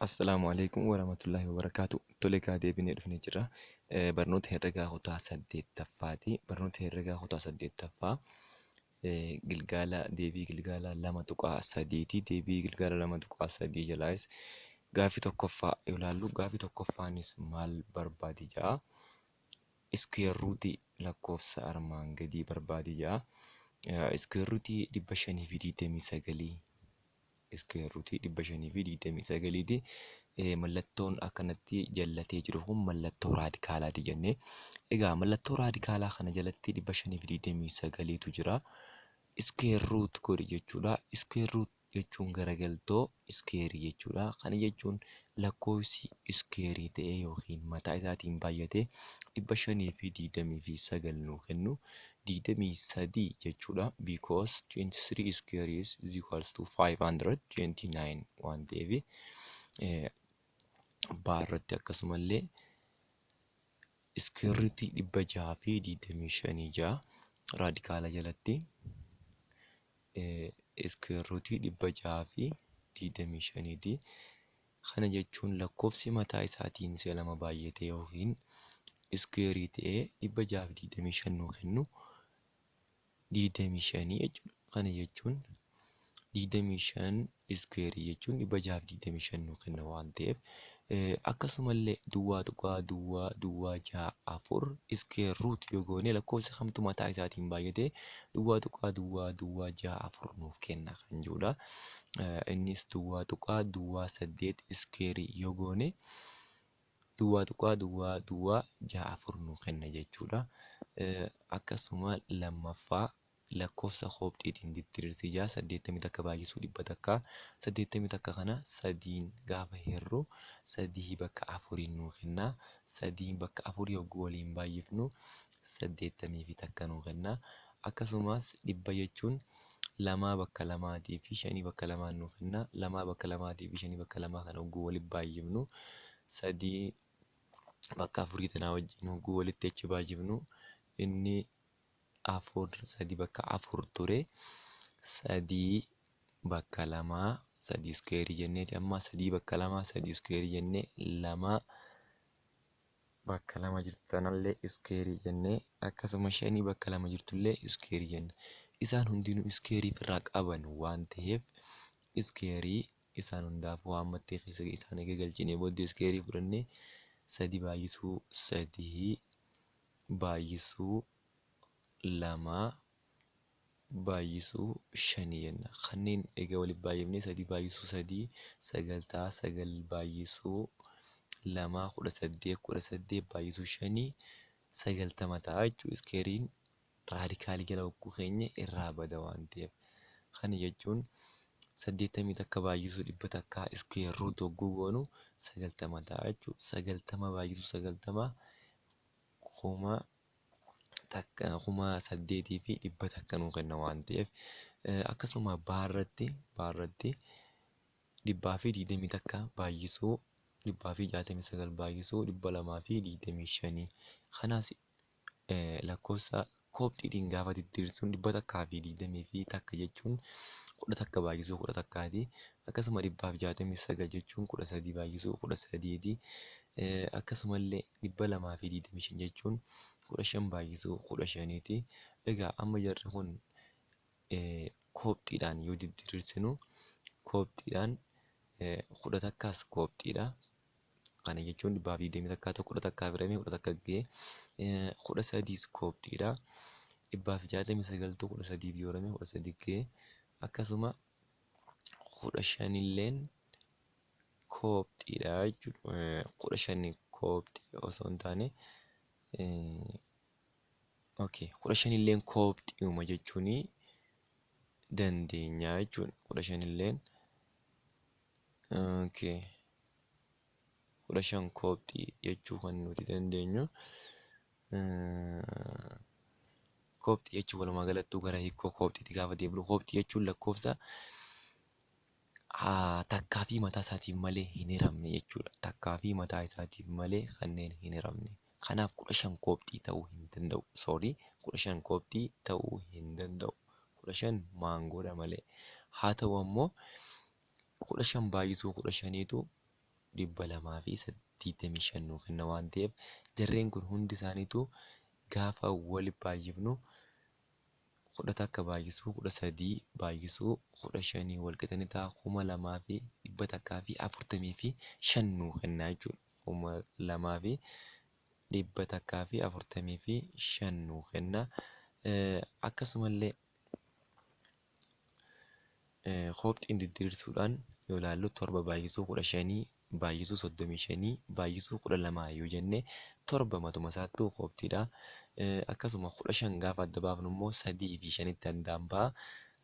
Assalaamu alaikum warahmatullahi wabarakaatu. Tole egaa deebinee dhufnee jirra. Barnoota herregaa kutaa saddeettaffaati. Barnoota herregaa kutaa saddeettaffaa gilgaala deebii gilgaala 2.3ti. Deebii gilgaala 2.3 jalaayis gaaffii tokkoffaa yoo ilaallu gaaffii tokkoffaanis maal barbaadi ja'a. Iskuweer ruutii lakkoofsa armaan gadii barbaadi ja'a. Iskuweer ruutii 529 iskuweer ruutii 529 ti. Mallattoon akkanatti jallatee jiru kun mallattoo raadikaalaati jenne. Egaa mallattoo raadikaalaa kana jalatti 529tu jira. Iskuweer ruut godhi jechuudha. Iskuweer ruut jechuun garagaltoo iskuweerii jechuudha. Kana jechuun lakkoofsi iskuweerii ta'ee yookiin mataa isaatiin baay'atee 529 nuu kennu 23 jechuudha. Because 23 square is equals to 529 waan ta'eef baa irratti akkasumallee square root 625 ja'a raadikaala jalatti square root 625 ti. Kana jechuun lakkoofsi mataa isaatiin si'a lama baay'atee yookiin iskuweerii ta'ee 625 nuu kennu 25 jechuudha. Kana jechuun 25 iskuweerii jechuun 625 nuu kenna waan ta'eef akkasumallee duwwaa tuqaa duwwaa duwwaa ja'a afur iskuweer ruut yoo goone lakkoofsa kamtu mataa isaatiin baay'atee duwwaa tuqaa duwwaa duwwaa ja'a afur nuuf kenna kan jedhudha. Innis duwwaa tuqaa duwwaa saddeet iskuweerii yoo goone duwwaa tuqaa duwwaa duwwaa ja'a afur nuu kenna jechuudha. Akkasuma lammaffaa lakkoofsa koopxiitiin diddirirsi 6 81 baay'isuu 100 81 kana sadiin gaafa hirru sadii bakka afuriin nuu kenna. Sadiin bakka afurii yogguu waliin baay'ifnu 81 nuu kenna. Akkasumas dhibba jechuun lamaa bakka lamaatii fi shanii bakka lamaan nuu kenna. Lamaa bakka lamaatii fi shanii bakka lamaa kana hogguu walitti baay'ifnu sadii bakka afurii tanaa wajjin hogguu walitti achi baay'ifnu inni afur sadii bakka afur ture sadii bakka lamaa sadii iskuweerii jenneeti amma sadii bakka lamaa sadii iskuweerii jennee lama bakka lama jirtu tanallee iskuweerii jennee akkasuma shanii bakka lama jirtullee iskuweerii jenna. Isaan hundinuu iskuweerii ofirraa qaban waan ta'eef iskuweerii isaan hundaafuu haammattee keessa isaan eega galchinee booddee iskuweerii fudhannee sadi baay'isuu sadii baay'isuu lamaa baay'isuu shanii jenna. Kanneen egaa walitti baay'ifnee sadii baay'isuu sadii sagal ta'a. Sagal baay'isuu lamaa 18 18 baay'isuu shanii 90 ta'a jechuudha. Iskeeriin raadikaalii jala hogguu keenya irraa bada waan ta'eef. Kana jechuun 81 baay'isuu 100 iskuweer ruut hogguu goonu 90 ta'a jechuudha. 90 baay'isuu 90 8100 nuu kenna waan ta'eef akkasuma baarratti baarratti 121 baay'isuu 169 baay'isuu 225 kanaas lakkoofsa koopxiitiin gaafa diddiirsuun 121 jechuun 11 baay'isuu 11ti. Akkasuma 169 jechuun 13 baay'isuu 13ti. Akkasumallee 225 jechuun 15 baay'isuu 15ti. Egaa amma jarri kun koopxiidhaan yoo diddiirsinu koopxiidhaan kudha takkaas koopxiidha. Kana jechuun 121tu 11 hiramee 11 ga'e. 13s koopxiidha. 169tu 13f yoo hirame 13 ga'e. Akkasuma 15 illeen koopxiidha jechuudha. 15 koopxii osoo hin taane okay 15 illeen koopxiuma jechuun dandeenya jechuudha. 15 illeen okay 15 koopxii jechuu kan nuti dandeenyu. Koopxii jechuun walumaa galattuu gara hiikoo koopxiitti gaafa deebinu koopxii jechuun lakkoofsa takkaa fi mataa isaatiif malee hin hiramne jechuudha. Takkaa fi mataa isaatiif malee kanneen hin hiramne. Kanaaf 15 koopxii ta'uu hin danda'u. Sorry 15 koopxii ta'uu hin danda'u. 15 maangoodha malee. Haa ta'u ammoo 15 baay'isuu 15tu 225 nuu kenna waan ta'eef, jarreen kun hundi isaaniitu gaafa wali baay'ifnu 11 baay'isuu 13 baay'isuu 15 wal qixa ni ta'a 2145 nuu kenna jechuudha. 2145 nuu kenna. Akkasumallee koopxiin didiriirsuudhaan yoo ilaallu 7 baay'isuu 15 baay'isuu 35 baay'isuu 12 yoo jenne 7 matuma isaattuu koopxiidha. Akkasuma 15 gaafa adda baafnu immoo 3 fi 5tti addaan ba'a.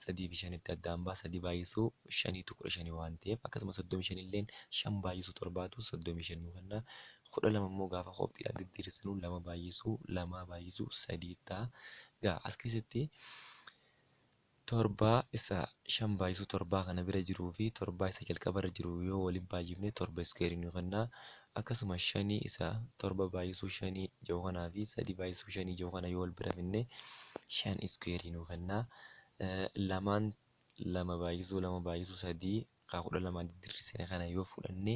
3 fi 5tti addaan ba'a. 3 baay'isuu 5tu 15 waan ta'eef, akkasuma 35 illeen 5 baay'isuu 7tu 35 nuu kenna. 12 immoo gaafa koopxiidhaan didiriirsinu 2 baay'isuu 2 baay'isuu 3 ta'a. Egaa as keessatti 7 isa 5 baay'isuu 7 kana bira jiruu fi 7 isa jalqaba irra jiru yoo waliin baay'ifne 7 iskeerii nu kenna. Akkasuma 5 isa 7 baay'isuu 5 jiru kanaa fi 3 baay'isuu 5 jiru kana yoo wal bira finne 5 iskeerii nu kenna. Lamaan 2 baay'isuu 2 baay'isuu 3 kaa 12 didiriirsine kana yoo fudhanne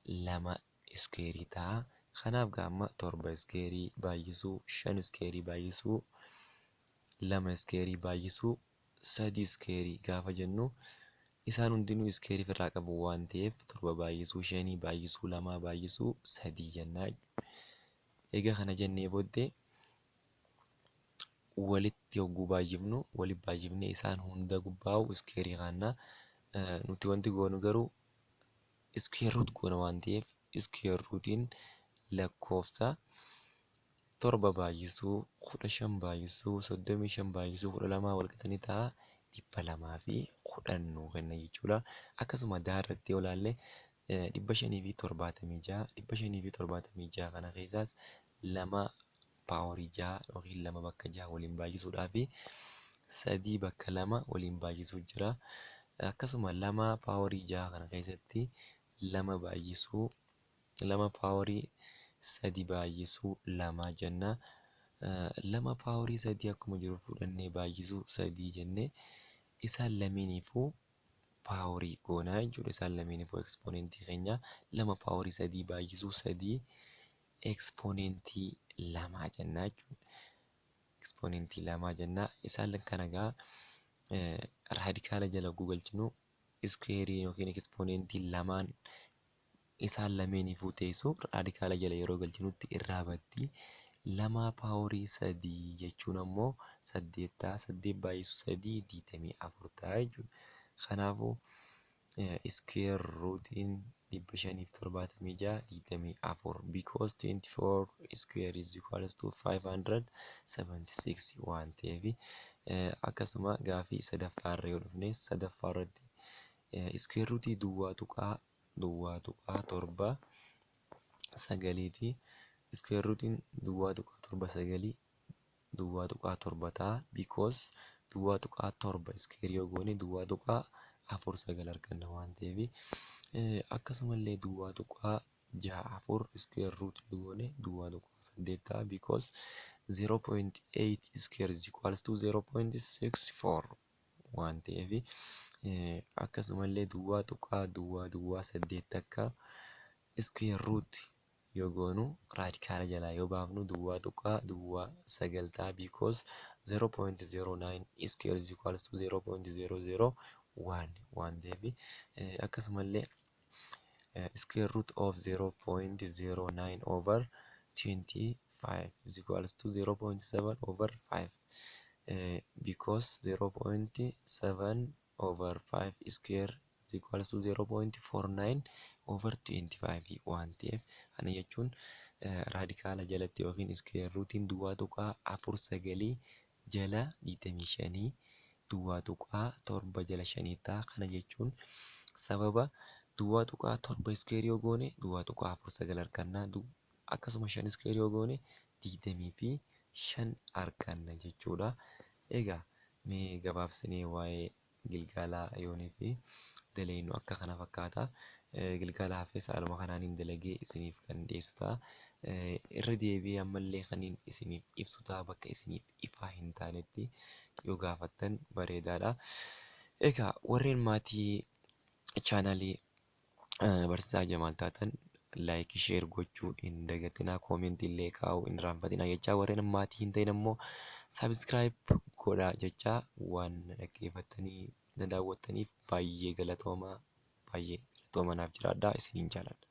2 iskeerii ta'a. Kanaaf gaa amma 7 iskeerii baay'isuu 5 iskeerii baay'isuu 2 iskeerii baay'isuu 3 iskeerii gaafa jennu, isaan hundinuu iskeerii ofirraa qabu waan ta'eef, 7 baay'isuu 5 baay'isuu 2 baay'isuu 3 jennaa. Egaa kana jennee booddee walitti yogguu baay'ifnu, walitti baay'ifnee isaan hunda gubbaa'u iskeerii kaanna. Nuti wanti goonu garuu square root goona waan ta'eef, square rootiin lakkoofsa 7 baay'isuu 15 baay'isuu 35 baay'isuu 12 wal qixa ni ta'a 210 nuu kenna jechuudha. Akkasuma daa irratti yoo ilaalle 576, 576 kana keessaas 2 paaworii 6 yookiin 2 bakka 6 waliin baay'isuudhaa fi 3 bakka 2 waliin baay'isuu jira. Akkasuma 2 paaworii 6 kana keessatti 2 baay'isuu 2 paaworii 3 baay'isuu 2 jenna. 2 paaworii 3 akkuma jiru fudhannee baay'isuu 3 jennee isaan lameeniifuu paaworii goonaa jechuudha. Isaan lameeniifuu ekspoonentii keenya 2 paaworii 3 baay'isuu 3 ekspoonentii 2 jennaa jechuudha. Ekspoonentii 2 jennaa. Isaan kana egaa raadikaala jala galchinu iskuweerii yookiin ekspoonentii lamaan isaan lameeniifuu teessu raadikaala jala yeroo galchinutti irraa baddi. 2 paaworii 3 jechuun ammoo 8 ta'a. 8 baay'isuu 3 24 ta'a jechuudha. Kanaafuu square rootiin 576 24, because 24 square is equals to 576 waan ta'eef. Akkasuma gaafii sadaffaarra yoo dhufne, sadaffaa irratti square rootii 0.0.79ti. Square rootiin 0.79 0.7 ta'a, because 0.7 square yoo goone 0.49 arganna waan ta'eef. Akkasumallee 0.64 square root yoo goone 0.8 ta'a, because 0.8 square is equals to 0.64 waan ta'eef. Akkasumallee 0.0081 square root yoo goonu, raadikaala jalaa yoo baafnu 0.09 ta'a, because 0.09 square is equals to 0.001 waan ta'eef. Akkasumallee square root of 0.09 over 25 is equals to 0.7 over 5, because 0.7 over 5 square is equals to 0.49 over 25 waan ta'eef. Kana jechuun raadikaala jalatti yookiin square rootiin 0.49 jala 25 0.7 jala 5 ta'a. Kana jechuun sababa 0.7 square yoo goone 0.49 arganna. Akkasuma 5 square yoo goone 25 arganna jechuudha. Egaa mee gabaabsinee waa'ee gilgaalaa yoonii fi daleynu akka kana fakkaata. Gilgaala hafes haaluma kanaan dalagee isiniif kan dhiyeessu ta'a. Irra deebi'ee ammallee kaniin isiniif ibsu ta'a, bakka isiniif ifaa hin taanetti yoo gaafattan bareedaadha. Egaa warreen maatii chaanaalii Barsiisaa Jamaal taatan like, share gochuu hin dagatinaa, comment illee kaa'uu hin irraanfatinaa jechaa, warreen maatii hin ta'in ammoo subscribe godhaa jechaa, waan na dhaggeeffattanii na daawwattaniif baay'ee galatoomaa, baay'ee galatoomaa, naaf jiraadhaa, isiniin jaaladha.